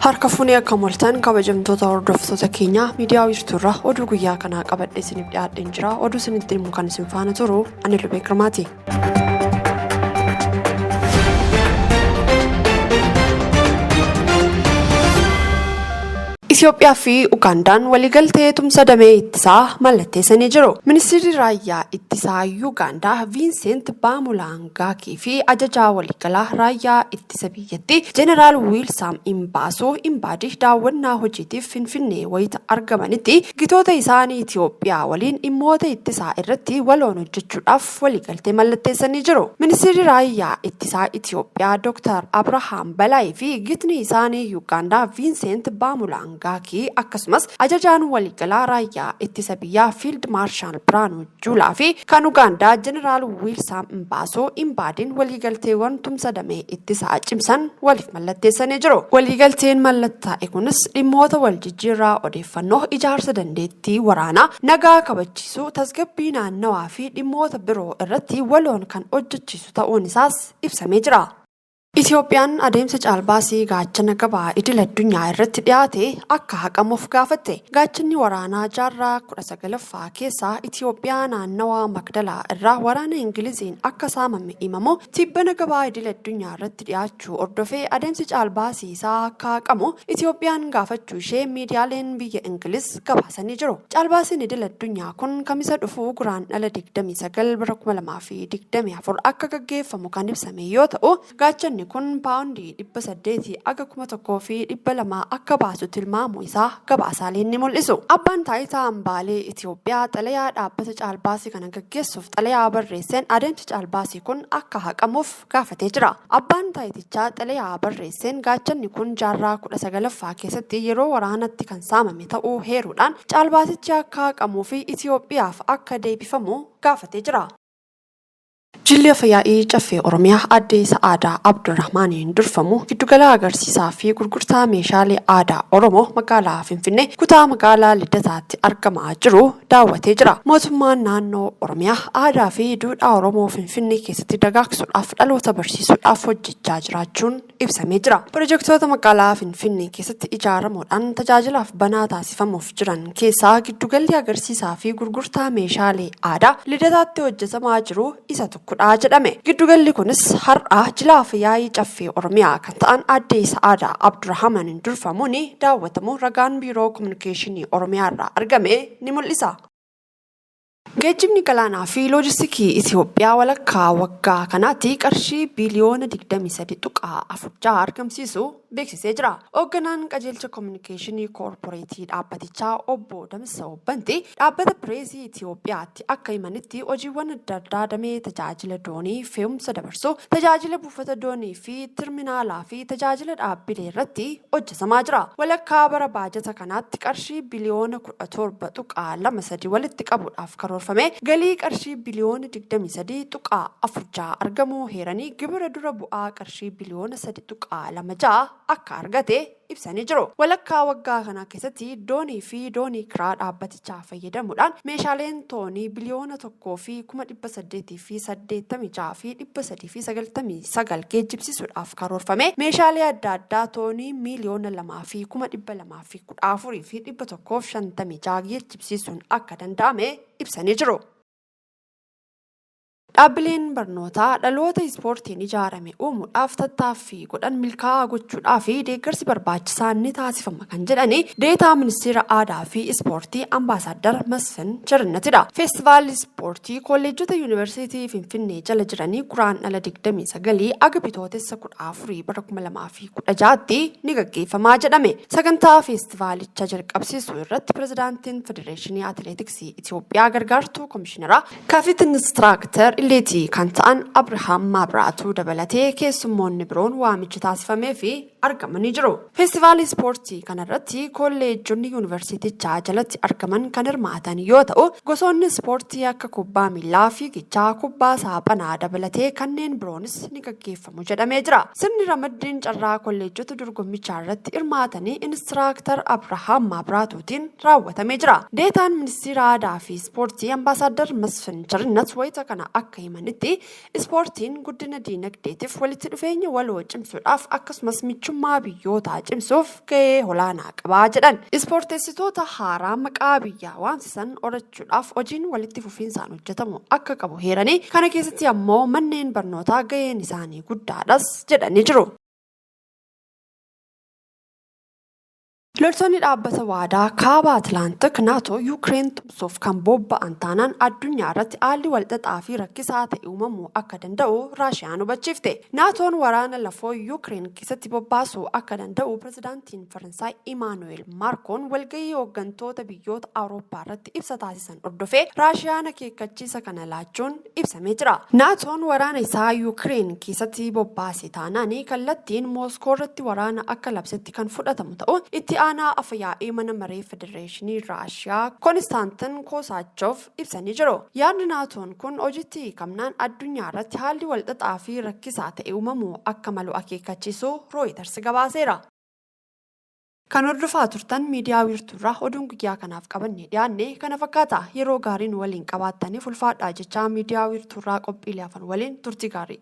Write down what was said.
Harka fuunee akka moltan kabajamtoota hordoftoota keenyaa miidiyaa wiirtuurraa oduu guyyaa kanaa qabadhee isiniif dhiyaadheen jira. Oduu isinitti himu kan isin faana turu ani Lubee Girmaati. Itoophiyaa fi Ugaandaan waliigaltee tumsa damee ittisaa mallatteessanii jiru. Ministeerri raayyaa ittisaa Yugaandaa Viinsent Baamulaangaakii fi ajajaa waliigalaa raayyaa ittisa biyyattii Jeneraal Wiilsaam Imbaasuu Imbaadii daawwannaa hojiitiif Finfinnee wayita argamanitti gitoota isaanii Itoophiyaa waliin dhimmoota ittisaa irratti waloon hojjechuudhaaf waliigaltee mallatteessanii jiru. Ministeerri raayyaa ittisaa Itoophiyaa Dr. Abrahaam Balaay fi gitni isaanii Yugaandaa Viinsent Baamulaangaakii akkasumas ajajaan waliigalaa raayyaa ittisa biyyaa Fiild Maarshaal Biraanuu Juulaa fi kan Ugaandaa Jeneraal Wiilsaam Imbaasoo Imbaadiin waliigalteewwan tumsa damee ittisaa cimsan waliif mallatteessanii jiru. Waliigalteen mallattaa'e kunis dhimmoota wal jijjiirraa odeeffannoo, ijaarsa dandeettii waraanaa, nagaa kabachiisuu, tasgabbii naannawaa fi dhimmoota biroo irratti waloon kan hojjechiisu ta'uun isaas ibsamee jira. Itoophiyaan adeemsa caalbaasii gaachana gabaa idil addunyaa irratti dhiyaate akka haqamuuf gaafatte. Gaachanni waraanaa jaarraa 19ffaa keessa Itoophiyaa naannawaa Magdalaa irraa waraana Ingiliziin akka saamame himamu tibbana gabaa idil addunyaa irratti dhiyaachuu hordofee adeemsi caalbaasii isaa akka haqamu Itoophiyaan gaafachuu ishee miidiyaaleen biyya Ingiliz gabaasanii jiru. Caalbaasiin idil addunyaa kun Kamisa dhufu Guraandhala 29 bara 2024 akka gaggeeffamu kan ibsame yoo ta'u, gaachanni kun paawundii 800 aga 1200 akka baasu tilmaamuu isaa gabaasaaleen ni mul'isu. Abbaan Taayitaa Hambaalee Itoophiyaa xalayaa dhaabbata caalbaasii kana gaggeessuuf xalayaa barreesseen adeemsi caalbaasii kun akka haqamuuf gaafatee jira. Abbaan taayitichaa xalayaa barreesseen gaachanni kun jaarraa 19ffaa keessatti yeroo waraanatti kan saamame ta'uu heeruudhaan caalbaasichi akka haqamuu fi Itoophiyaaf akka deebifamu gaafatee jira. Jilli Afa-yaa'ii Caffee Oromiyaa Aadde Sa'aadaa Abdurrahmaaniin durfamu giddugala agarsiisaa fi gurgurtaa meeshaalee aadaa Oromoo magaalaa Finfinnee kutaa magaalaa Lidataatti argamaa jiru daawwatee jira. Mootummaan naannoo Oromiyaa aadaa fi duudhaa Oromoo Finfinnee keessatti dagaagsuudhaaf dhaloota barsiisuudhaaf hojjechaa jiraachuun ibsamee jira. Pirojektoota magaalaa Finfinnee keessatti ijaaramuudhaan tajaajilaaf banaa taasifamuuf jiran keessaa giddugalli agarsiisaa fi gurgurtaa meeshaalee aadaa Lidataatti hojjetamaa jiru isa tokkodha jedhame. Giddugalli kunis har'a jila Af-yaa'ii Caffee Oromiyaa kan ta'an Aadde Sa'aadaa Abdurahamaaniin durfamuun daawwatamuu ragaan Biiroo Kominikeeshinii Oromiyaarraa argame ni mul'isa. Geejjibni galaanaa fi loojistikii Itiyoophiyaa walakkaa waggaa kanaatti qarshii biiliyoona 23.46 argamsiisuu beeksisee jira. Hoogganaan qajeelcha kominikeeshinii koorporeetii dhaabbatichaa obbo Damissoo Bantii dhaabbata pireesii Itiyoophiyaatti akka himanitti hojiiwwan adda addaa damee tajaajila doonii fe'umsa dabarsuu, tajaajila buufata doonii fi tirminaalaa fi tajaajila dhaabbilee irratti hojjetamaa jira. Walakkaa bara baajata kanaatti qarshii biliyoona 17.23 walitti qabuudhaaf karoorfamee galii qarshii biliyoona 23.46 argamuu heeranii gibira dura bu'aa qarshii biliyoona 3.26 akka argate ibsanii jiru. Walakkaa waggaa kanaa keessatti doonii fi doonii kiraa dhaabbatichaa fayyadamuudhaan meeshaaleen toonii biliyoona 1 fi 886,399 geejjibsiisuudhaaf karoorfamee meeshaalee adda addaa toonii miiliyoona 2 fi 214,156 geejjibsiisuun akka danda'ame ibsanii jiru. Dhaabbileen barnootaa dhaloota ispoortiin ijaarame uumuudhaaf tattaaffii godhan milkaa'aa gochuudhaaf deeggarsi barbaachisaan ni taasifama kan jedhani Deetaa Ministeera Aadaa fi Ispoortii Ambaasaaddar Masfin Cherinnatidha. Feestivaalli Ispoortii Kolleejjota Yuunivarsiitii Finfinnee jala jiranii Guraandhala 29 aga Bitootessa 14 bara 2016tti ni gaggeeffamaa jedhame. Sagantaa feestivaalicha jalqabsiisuu irratti Pirezidaantiin Federeeshinii Atileetiksii Itiyoophiyaa gargaartuu Komishinaraa Kafit Inistiraaktar Illeetii kan ta'an Abrahaam Maabraatuu dabalatee keessummoonni biroon waamichi taasifameefi argamanii jiru. Feestivaalii ispoortii kanarratti kolleejjonni yuunivarsiitichaa jalatti argaman kan hirmaatan yoo ta'u, gosoonni ispoortii akka kubbaa miillaa, fiigichaa, kubbaa saaphanaa dabalatee kanneen biroonis ni gaggeeffamu jedhamee jira. Sirni ramaddiin carraa kolleejjota dorgommichaa irratti hirmaatanii Inistiraaktar Abrahaam Maabraatuutiin raawwatamee jira. Deetaan Ministiira Aadaa fi Ispoortii Ambaasaaddar Masfin Charinnat wayita kana akka akka himanitti, ispoortiin guddina diinagdeetiif, walitti dhufeenya waloo cimsuudhaaf akkasumas michummaa biyyootaa cimsuuf gahee olaanaa qabaa jedhan. Ispoorteessitoota haaraa maqaa biyyaa waamsisan horachuudhaaf hojiin walitti fufiinsaan hojjetamu akka qabu heeranii, kana keessatti ammoo manneen barnootaa gaheen isaanii guddaadhas jedhanii jiru. Loltoonni dhaabbata waadaa kaaba Atlaantik NATO Yuukireen tumsuuf kan bobba'an taanaan addunyaa irratti haalli walxaxaa fi rakkisaa ta'e uumamuu akka danda'u Raashiyaan hubachiifte. NATOn waraana lafoo Yuukireen keessatti bobbaasuu akka danda'u pirezidaantiin Faransaay Imaanu'eel Maarkoon walgahii hooggantoota biyyoota Awurooppaa irratti ibsa taasisan hordofee Raashiyaan akeekkachiisa kana laachuun ibsamee jira. NATOn waraana isaa Yuukireen keessatti bobbaase taanaan kallattiin Mooskoo irratti waraana akka labsetti kan fudhatamu ta'uu itti aanaa afa-yaa'ii mana maree Federeeshinii Raashiyaa Konistaantin Koosaachov ibsanii jiru. Yaadni NATOn kun hojiitti hiikamnaan addunyaa irratti haalli walxaxaa fi rakkisaa ta'e uumamuu akka malu akeekkachiisuu Rooyitars gabaaseera. Kan hordofaa turtan miidiyaa Wiirtuurraa oduun guyyaa kanaaf qabannee dhiyaanne kana fakkaata. Yeroo gaarii nu waliin qabaattaniif ulfaadhaa jechaa miidiyaa Wiirtuurraa qophiilee hafan waliin turtii gaarii.